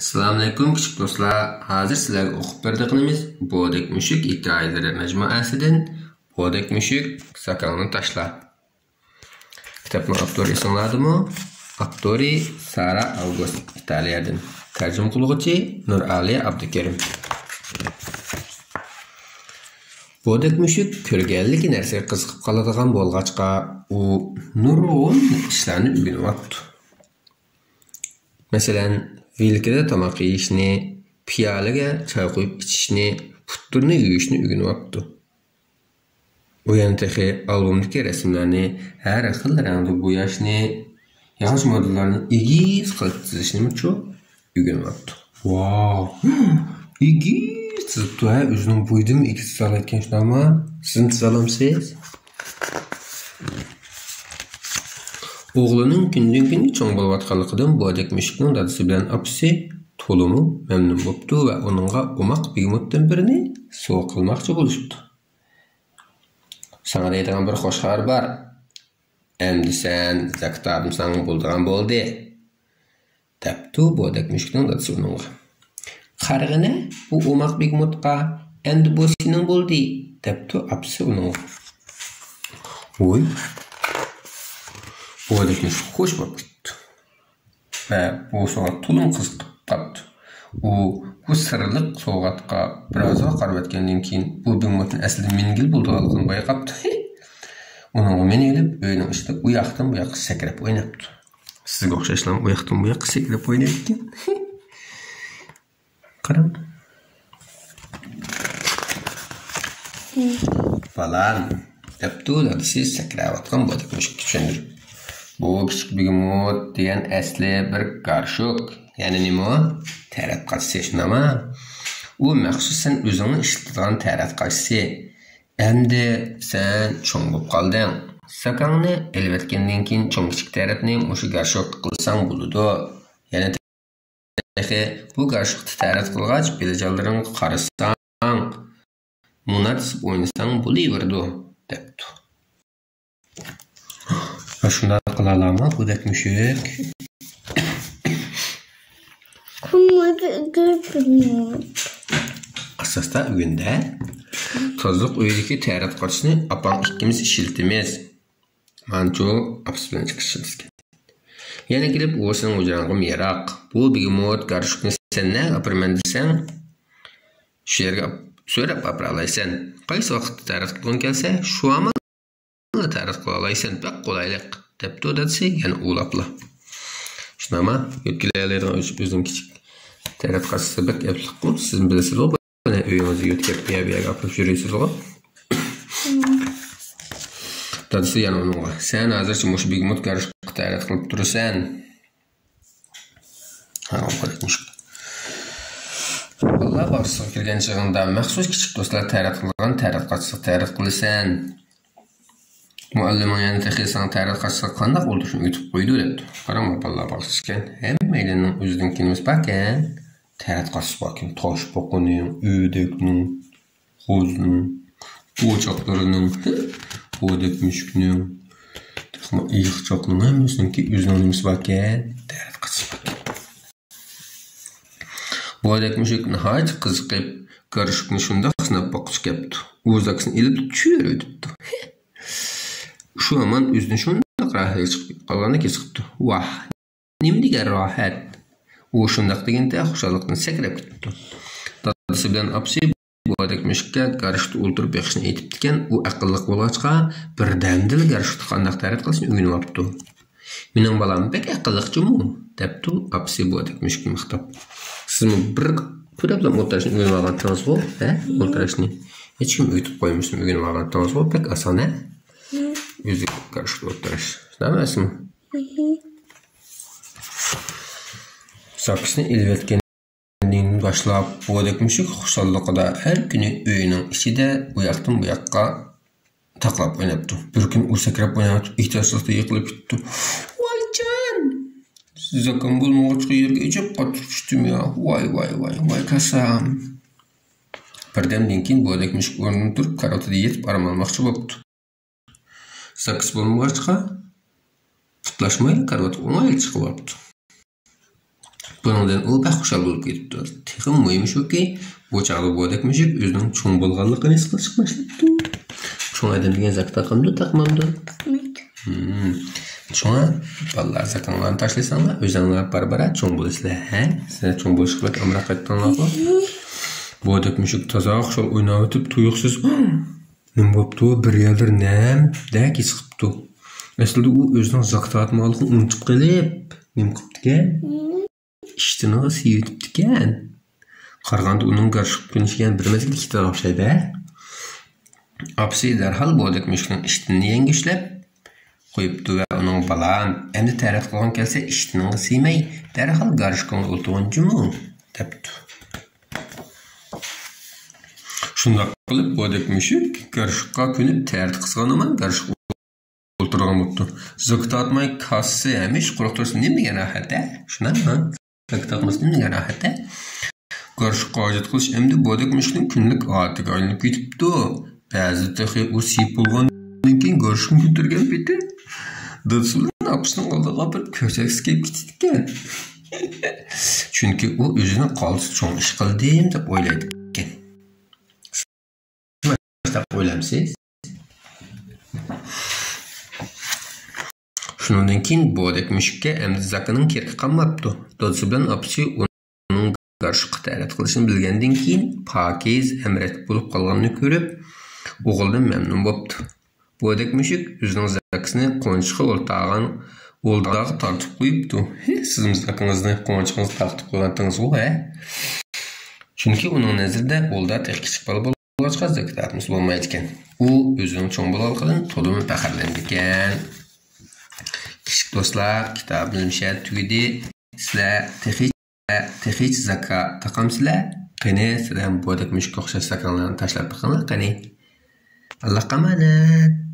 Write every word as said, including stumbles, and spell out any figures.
ئەسسالامۇئەلەيكۇم، كىچىك دوستلار. ھازىر سىلەرگە ئوقۇپ بېرىدىغىنىمىز بودەك مۈشۈك ھېكايىلىرى مەجمۇئەسىدىن بودەك مۈشۈك، زاكاڭنى تاشلا. كىتابنىڭ ئاپتورى ئېسىڭلاردىمۇ؟ ئاپتورى سارا ئاۋگۇست، ئىتالىيەدىن. تەرجىمە قىلغۇچى نۇرئالىيە ئابدۇكېرىم. بودەك مۈشۈك كۆرگەنلىكى نەرسىگە قىزىقىپ قالىدىغان بولغاچقا، ئۇ نۇرغۇن ئىشلارنى ئۆگىنىۋاپتۇ. مەسىلەن، ۋىلكىدە تاماق يېيىشنى، پىيالىگە چاي قۇيۇپ ئىچىشنى، پۇتلىرىنى يۇيۇشنى ئۆگىنىۋاپتۇ. ئۇ يەنە تېخى ئالبومدىكى رەسىملەرنى، ھەر خىل رەڭدە بوياشنى، ياغاچ مودېللارنى ئېگىز قىلىپ تىزىشنىمۇچۇ ئۆگىنىۋاپتۇ. ۋاۋ! ئېگىز تىزىپتۇ ھە، ئۆزىنىڭ بويىدىنمۇ ئېگىز تىزالايدىكەن، شۇنداقمۇ؟ سىزمۇ تىزالامسىز؟ ئوغلىنىڭ كۈندىن-كۈنگە چوڭ بولۇۋاتقانلىقىدىن بودەك مۈشۈكنىڭ دادىسى بىلەن ئاپىسى تولىمۇ مەمنۇن بوپتۇ ۋە ئۇنىڭغا ئوماق بېگېموتتىن بىرنى سوۋغا قىلماقچى بولۇشۇپتۇ. ساڭا دەيدىغان بىر خوش خەۋەر بار. ئەمدى سەن زاكىت ئادىمسەن بولىدىغان بولدى، دەپتۇ بودەك مۈشۈكنىڭ دادىسى ئۇنىڭغا. قارىغىنە، بۇ ئوماق بېگېموتقا، ئەمدى بۇ سېنىڭ بولدى، دەپتۇ ئاپىسى ئۇنىڭغا. ۋوي، بودەك مۈشۈك خوش بولۇپ كېتىپتۇ. ۋە بۇ سوئال تولىمۇ قىزىقىپ قاپتۇ. ئۇ بۇ سىرلىق سوۋغاتقا بىرازغا قارىۋەتكەندىن كېيىن، بۇ بېگېموتنى ئەسلىدە مىنگىلى بولىدىغانلىقىنى بايقاپتۇ. ئۇنىڭغا مىنىۋېلىپ، ئۆينىڭ ئىچىدە ئۇ ياقتىن بۇ ياققا سەكرەپ ئويناپتۇ. سىزگە ئوخشاشلا ئۇ ياقتىن بۇ ياققا سەكرەپ ئوينايدىكەن. قاراڭ. بالام، دەپتۇ دادىسى سەكرەۋاتقان بودەك مۈشۈككە چۈشەندۈرۈپ. بۇ كىچىك بېگېموت دېگەن ئەسلى بىر گارشوك، يەنى نېمە؟ تەرەت قاچىسى، شۇنداقمۇ؟ ئۇ مەخسۇس سەن ئۆزۈڭنىڭ ئىشلىتىدىغان تەرەت قاچىسى. ئەمدى سەن چوڭ بولۇپ قالدىڭ. زاكاڭنى ئېلىۋەتكەندىن كېيىن چوڭ-كىچىك تەرەتنى مۇشۇ گارشوكقا قىلساڭ بولىدۇ. يەنە تېخى بۇ گارشوكتا تەرەت قىلغاچ، بېلىجانلىرىڭغا قارىساڭ، مۇنات سىزىپ ئوينىساڭ بولۇۋېرىدۇ، دەپتۇ. شۇنداق قىلالامۇ بودەك مۈشۈك؟ ئاستا ئۆگەندى. تازىلىق ئۆيىدىكى تەرەت قاچىسىنى ئاپاڭ ئىككىمىز ئىشلىتىمىز. مانچۇ ئاپىسى بىلەن چىقىشىدىكەن. يەنە كېلىپ ئۇ سېنىڭ ھۇجراڭغىمۇ يىراق. بۇ بېگېموت گارشوكنى سەن نەگە ئاپىرىمەن دېسەڭ، شۇ يەرگە ئاپ-، سۆرەپ ئاپىرالايسەن. قايسى ۋاقىتتا تەرەت قىلغۇڭ كەلسە، شۇ ھامان تەرەت قىلالايسەن، بەك قولايلىق، دەپتۇ دادىسى يەنە ئۇۋىلاپلا. شۇنداقما؟ يۆتكىلەيەلەيدىغان ئۆز-، ئۆزىنىڭ كىچىك تەرەت قاچىسى بەك ئەپلىققۇ، سىز بىلىسىزغۇ، بۇنى ئۆيىڭىزگە يۆتكەپ، بۇ يەر، بۇ يەرگە ئاپىرىپ يۈرىسىزغۇ. دادىسى يەنە ئۇنىڭغا، سەن ھازىرچە مۇشۇ بېگېموت گارشوكقا تەرەت قىلىپ تۇرىسەن. ھا، ئوقۇۋېتىش. بالىلار باغچىسىغا كىرگەن چېغىڭدا مەخسۇس كىچىك دوستلار تەرەت قىلغان تەرەت قاچىسىغا تەرەت قىلىسەن. مۇئەللىمىڭ يەنە تېخى ساڭا تەرەت قاچىسىغا قانداق ئولتۇرۇشنى ئۆگىتىپ قويىدۇ، دەپتۇ. قاراڭ، بالىلار باغچىسى ئىكەن. ھەممەيلەننىڭ ئۆزىدىن كېلىمىسى باركەن. تەرەت قاچىسى باركەن. تاش پوقىنىڭ، ئۆدۈكنىڭ، غوزىنىڭ، ئوچاقلىرىنىڭ، بودەك مۈشۈكنىڭ، تېخىمۇ ئېيىقچاقنىڭ ھەممىسىنىڭكى ئۆزىنىڭ نېمىسى باركەن، تەرەت قاچىسى باركەن. بودەك مۈشۈك ناھايىتى قىزىقىپ، گارشوكنى شۇنداق سىناپ باققۇسى كەپتۇ. ئۇ زاكىسىنى ئېلىپ چۆرۈۋېتىپتۇ. شۇ ھامان ئۆزىنى شۇنداق راھەتكە چىقىپ قالغاندەك ھېس قىپتۇ. ۋاھ، نېمە دېگەن راھەت! ئۇ شۇنداق دېگىنىدە خۇشاللىقتىن سەكرەپ كېتىپتۇ. دادىسى بىلەن ئاپىسى بودەك مۈشۈككە گارشوكتا ئولتۇرۇپ بېقىشنى ئېيتىپتىكەن، ئۇ ئەقىللىق بولغاچقا، بىردەمدىلا گارشوكتا قانداق تەرەت قىلىشنى ئۆگىنىۋاپتۇ. مېنىڭ بالام بەك ئەقىللىق جۇمۇ، دەپتۇ ئاپىسى بودەك مۈشۈكنى ماختاپ. سىزمۇ بىر كۆرۈپلا ئولتۇرۇشنى ئۆگىنىۋالغانتىڭىزغۇ، ھە؟ ئولتۇرۇشنى ھېچكىم ئۆگىتىپ قويمىسىمۇ ئۆگىنىۋالغانتىڭىزغۇ، بەك ئاسان، ھە؟ ئۆزى گارشوكتا ئولتۇرۇش. شۇنداق ئەمەسمۇ؟ زاكىسنى ئېلىۋەتكەندىن باشلاپ، بودەك مۈشۈك خۇشاللىقىدا ھەر كۈنى ئۆيىنىڭ ئىچىدە ئۇ ياقتىن بۇ ياققا تاقلاپ ئويناپتۇ. بىر كۈنى ئۇ سەكرەپ ئويناۋاتىپ، ئېھتىياتسىزلىقتا يىقىلىپ كېتىپتۇ. ۋايجان! زاكام بولمىغاچقا يەرگە ئېچىپ قاتتىق چۈشتۈم يا. ۋاي، ۋاي، ۋاي، ۋاي كاسام. بىردەمدىن كېيىن بودەك مۈشۈك ئورنىدىن تۇرۇپ، كارىۋىتىدا يېتىپ ئارام ئالماقچى بوپتۇ. زاكىسى بولمىغاچقا، پۇتلاشمايلا كارىۋاتقا ئوڭايلا چىقىۋاپتۇ. بۇنىڭدىن ئۇ بەك خۇشال بولۇپ كېتىپتۇ. تېخىمۇ مۇھىمى شۇكى، بۇ چاغدا بودەك مۈشۈك ئۆزىنىڭ چوڭ بولغانلىقىنى ھېس قىلىشقا باشلاپتۇ. چوڭ ئادەم دېگەن زاكا تاقامدۇ، تاقمامدۇ؟ تاقمايدۇ. ھىم. شۇڭا بالىلار، زاكاڭلارنى تاشلىساڭلار، ئۆزۈڭلار بارا-بارا چوڭ بولىسىلەر، ھە؟ سىلەر چوڭ بولۇشقا بەك ئامراق قايتتىڭلارغۇ. بودەك مۈشۈك تازا خۇشال ئويناۋېتىپ تۇيۇقسىز، نېمە بوپتۇ؟ بىر يەرلىرى نەمدەك ھېس قىپتۇ. ئەسلىدە ئۇ ئۆزىنىڭ زاكا تارتمىغانلىقىنى ئۇنتۇپ قېلىپ، نېمە قىپتىكەن؟ ئىشتىنىغا سىيىۋېتىپتىكەن. قارىغاندا ئۇنىڭ گارشۇققا كۆنۈشكەن بىر مەزگىل كېتىدىغان ئوخشايدۇ-ھە. ئاپىسى دەرھال بودەك مۈشۈكنىڭ ئىشتىنىنى يەڭگۈشلەپ قويۇپتۇ ۋە ئۇنىڭ، «بالام، ئەمدى تەرەت قىلغۇڭ كەلسە ئىشتىنىڭغا سىيماي، دەرھال گارشۇكۇڭدا ئولتۇرغىنى جۇمۇ» دەپتۇ. شۇنداق قىلىپ بودەك مۈشۈك گارشۇكقا كۆنۈپ تەرەت قىسقان ھامان گارشۇققا ئولتۇرغان بوپتۇ. زاكا تارتماي كاسسا ھەمىشە قۇرۇق تۇرسا نېمە دېگەن راھەت-ھە؟ شۇنداقمۇ؟ زاكا تارتمىسا نېمە دېگەن راھەت-ھە؟ گارشۇققا ھاجەت قىلىش ئەمدى بودەك مۈشۈكنىڭ كۈندىلىك ئادىتىگە ئايلىنىپ كېتىپتۇ. بەزىدە تېخى ئۇ سىيىپ بولغاندىن كېيىن گارشۇكنى كۆتۈرگەن پېتى دادىسى بىلەن ئاپىسىنىڭ ئالدىغا ئاپىرىپ كۆرسەتكۈسى كېلىپ كېتىدىكەن. چۈنكى ئۇ ئۆزىنى قالتىس چوڭ ئىش قىلدىم دەپ ئويلايدىكەن. شۇنداق ئويلامسىز؟ شۇنىڭدىن كېيىن بودەك مۈشۈككە ئەمدى زاكىنىڭ كېرىكى قالماپتۇ. دادىسى بىلەن ئاپىسى ئۇنىڭ گارشۇققا تەرەت قىلىشىنى بىلگەندىن كېيىن، پاكىز، ئەمرەتلىك بولۇپ قالغىنىنى كۆرۈپ، ئوغلىدىن مەمنۇن بوپتۇ. بودەك مۈشۈك ئۆزىنىڭ زاكىسىنى قونچىقى ئولتۇرغان ئولداغا تارتىپ قويۇپتۇ. ھې، سىزمۇ زاكىڭىزنى قونچىقىڭىزغا تارتىپ قويغانتىڭىزغۇ، ھە؟ چۈنكى ئۇنىڭ نەزىرىدە ئولدا تېخى كىچىك بالا بولغاچقا، زاكا تارتمىسا بولمايدىكەن. ئۇ ئۆزىنىڭ چوڭ بولغانلىقىدىن تولىمۇ پەخىرلىنىدىكەن. كىچىك دوستلار، كىتابىمىز مۇشۇ يەردە تۈگىدى. سىلەر تېخىچە، تېخىچە زاكا تاقامسىلەر؟ قېنى، سىلەر بودەك مۈشۈككە ئوخشاش زاكاڭلارنى تاشلاپ بېقىڭلار قېنى. ئاللاھقا ئامانەت.